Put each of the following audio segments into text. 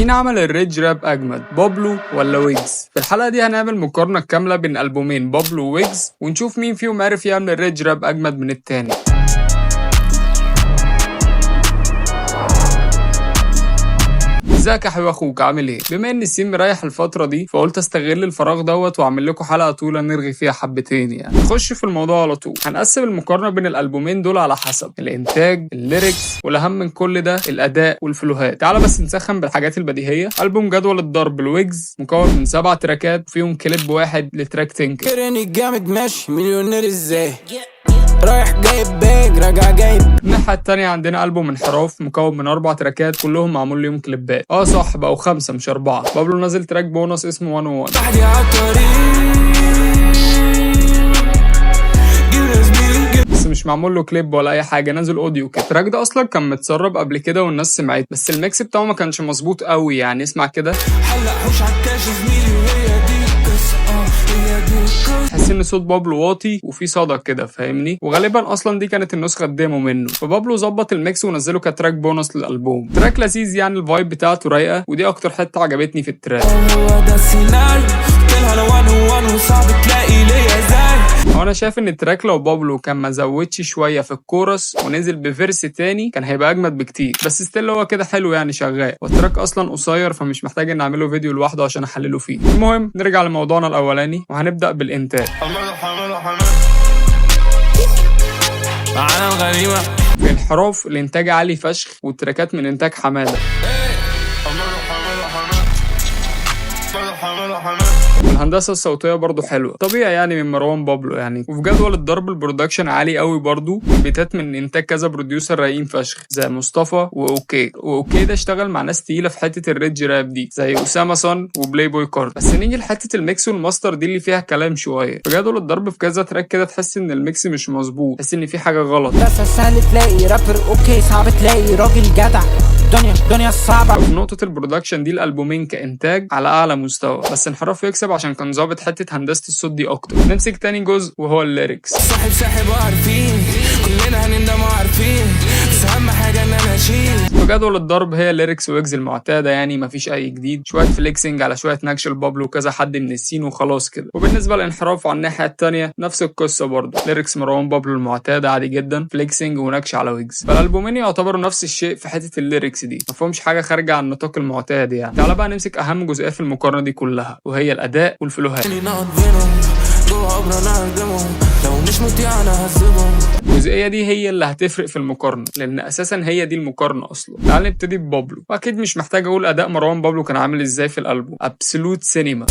مين عمل ال rage rap اجمد، بابلو ولا ويجز؟ في الحلقة دي هنعمل مقارنة كاملة بين البومين بابلو وويجز، ونشوف مين فيهم عرف يعمل ال rage rap اجمد من التاني. ازيك يا حبيب اخوك، عامل ايه؟ بما ان ال scene مريح الفترة دي، فقلت استغل الفراغ دوت واعمل لكم حلقة طويلة نرغي فيها حبتين. يعني نخش في الموضوع على طول. هنقسم المقارنة بين الالبومين دول على حسب الانتاج، ال lyrics، والاهم من كل ده الاداء والفلوهات. تعال بس نسخن بالحاجات البديهيه. البوم جدول الضرب الويجز مكون من 7 تراكات، فيهم كليب واحد ل track تنكر. كرني الجامد ماشي مليونير ازاي، رايح جايب bag راجع جايب. الناحية التانية عندنا ألبوم انحراف مكون من 4 تراكات كلهم معمول ليهم كليبات. صح، بقوا 5 مش 4. بابلو نزل track bonus اسمه 101. وحدي على الطريق بس مش معمول له كليب ولا اي حاجة، نزل audio كده. ال track ده اصلا كان متسرب قبل كده والناس سمعت، بس ال mix بتاعه ما كانش مظبوط قوي. يعني اسمع كده، حلق حوش عالكاش زميلي وهي دي القصة، هي دي القصة. تحس ان صوت بابلو واطي وفي صدى كده، فاهمني؟ وغالبا اصلا دي كانت النسخة ال demo منه، فبابلو ظبط ال mix ونزله ك track bonus للالبوم. track لذيذ يعني، ال vibe بتاعته رايقة، ودي اكتر حتة عجبتني في ال track. هو ده السيناريو قلتلها لو 101 وصعب تلاقي ليا زي. هو انا شايف ان ال track لو بابلو كان ما زودش شوية في الكورس ونزل ب verse تاني كان هيبقى اجمد بكتير، بس still هو كده حلو يعني، شغال. وال track اصلا قصير فمش محتاج ان اعمله فيديو لوحده عشان احلله فيه. المهم نرجع لموضوعنا الاولاني، وهنبدا بالانتاج. معانا الغريمة. في انحراف الانتاج عالي فشخ، والتراكات من انتاج حمادة. الهندسة الصوتية برضو حلوة، طبيعي يعني من مروان بابلو يعني. وفي جدول الضرب ال production عالي قوي برضو، البيتات من انتاج كذا producer رايقين فشخ زي مصطفى واوكي. واوكي ده اشتغل مع ناس تقيلة في حتة ال rage rap دي زي اسامة صن وبلاي بوي كارد. بس نيجي لحته ال mix وال master دي اللي فيها كلام شوية. في جدول الضرب في كذا track كده تحس ان ال mix مش مظبوط، تحس ان في حاجة غلط. بس سهل تلاقي رابر okay، صعب تلاقي راجل جدع، دنيا صعبة. في نقطة ال production دي الألبومين كإنتاج على أعلى مستوى، بس انحراف يكسب عشان كان ظابط حتة هندسة الصوت دي أكتر. نمسك تاني جزء وهو ال lyrics. صاحب ساحب وعارفين كلنا هنندم وعارفين، بس أهم حاجة إن أنا أشيل. في جدول الضرب هي lyrics ويجز المعتادة، يعني مفيش أي جديد، شوية flexing على شوية نكش لبابلو وكذا حد من ال scene وخلاص كده. وبالنسبة للانحراف على الناحية التانية نفس القصة برضه، lyrics مروان بابلو المعتادة عادي جدا، flexing ونكش على ويجز. فالألبومين يعتبروا نفس الشيء في حتة ال lyrics دي، مفهومش حاجة خارجة عن النطاق المعتاد يعني. تعالى بقى نمسك أهم جزئية في المقارنة دي كلها، وهي الأداء والفلوهات. الجزئية دي هي اللي هتفرق في المقارنة، لأن أساسا هي دي المقارنة أصلا. تعال نبتدي ببابلو، وأكيد مش محتاج أقول أداء مروان بابلو كان عامل إزاي في الألبوم، absolute cinema.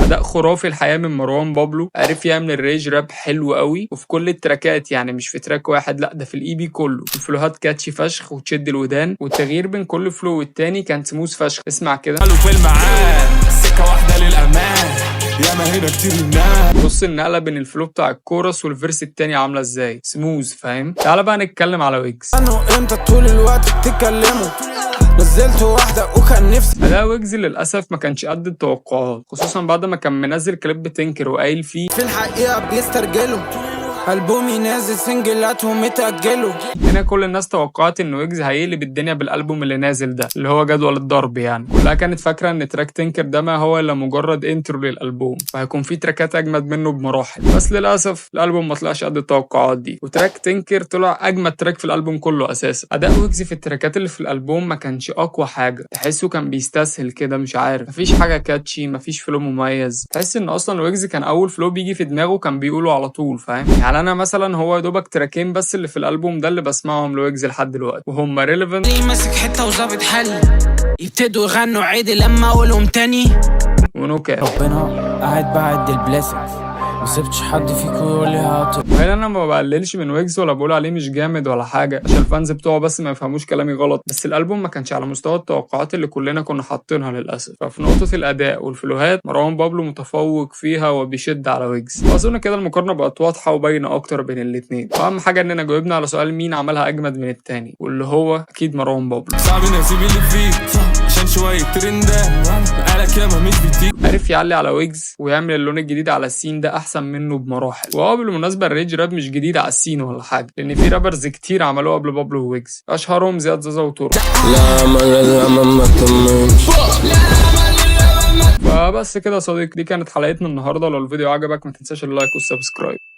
أداء خرافي الحقيقة من مروان بابلو، عرف يعمل ال rage rap حلو قوي، وفي كل التراكات يعني مش في track واحد، لا ده في ال EP كله. الفلوهات catchy فشخ وتشد الودان، والتغيير بين كل flow والتاني كان سموث فشخ. اسمع كده، في المعاد سكة واحدة للأمان، ياما هنا كتير الناس. بص النقلة بين ال flow بتاع ال chorus وال verse التاني عاملة ازاي، سموث فاهم. تعالى بقى نتكلم على ويجز. انا امتى طول الوقت بتتكلموا، نزلت واحدة وكان نفسي. أداء ويجز للأسف ما كانش قد التوقعات، خصوصا بعد ما كان منزل كليب تنكر وقايل فيه في الحقيقة بيسترجلوا، ألبومي نازل سنجلات ومتأجله. هنا كل الناس توقعت ان ويجز هيقلب الدنيا بالالبوم اللي نازل ده اللي هو جدول الضرب يعني. كلها كانت فاكره ان track تنكر ده ما هو الا مجرد intro للالبوم، فهيكون في تراكات اجمد منه بمراحل، بس للاسف الالبوم ما طلعش قد التوقعات دي، و track تنكر طلع اجمد track في الالبوم كله اساسا. اداء ويجز في التراكات اللي في الالبوم ما كانش اقوى حاجة، تحسه كان بيستسهل كده، مش عارف، مفيش حاجة catchy، مفيش flow مميز، تحس ان اصلا ويجز كان اول flow بيجي في دماغه كان بيقوله على طول، فاهم يعني؟ انا مثلا هو يا دوبك تراكين بس اللي في الالبوم ده اللي بسمعهم لويجز لحد دلوقتي، وهم Relevant ماسك حتة وظابط حل، يبتدوا يغنوا عادي لما اقولهم تاني و No Cap. ربنا قاعد بعد ال blessings، ما سبتش حد فيكم يقول لي هات. وهنا انا ما بقللش من ويجز ولا بقول عليه مش جامد ولا حاجة، عشان ال fans بتوعه بس ما يفهموش كلامي غلط، بس الالبوم ما كانش على مستوى التوقعات اللي كلنا كنا حاطينها للاسف. ففي نقطة الاداء والفلوهات مروان بابلو متفوق فيها وبيشد على ويجز. واظن كده المقارنة بقت واضحة وباينه اكتر بين الاثنين. واهم حاجة اننا جاوبنا على سؤال مين عملها اجمد من التاني، واللي هو اكيد مروان بابلو. صعب نسيب اللي فيه، عشان شوية ترندات. قالك ياما مش بتيجي. عرف يعلي على ويجز ويعمل اللون الجديد على ال scene ده احسن منه بمراحل. وهو بالمناسبة ال rage rap مش جديد على ال scene ولا حاجه، لان في rappers كتير عملوه قبل بابلو وويجز، اشهرهم زياد زازا وتورا. لا ما لا ما ما تمنش. فبس كده يا صديقي، دي كانت حلقتنا النهارده. لو الفيديو عجبك ما تنساش ال like وال subscribe.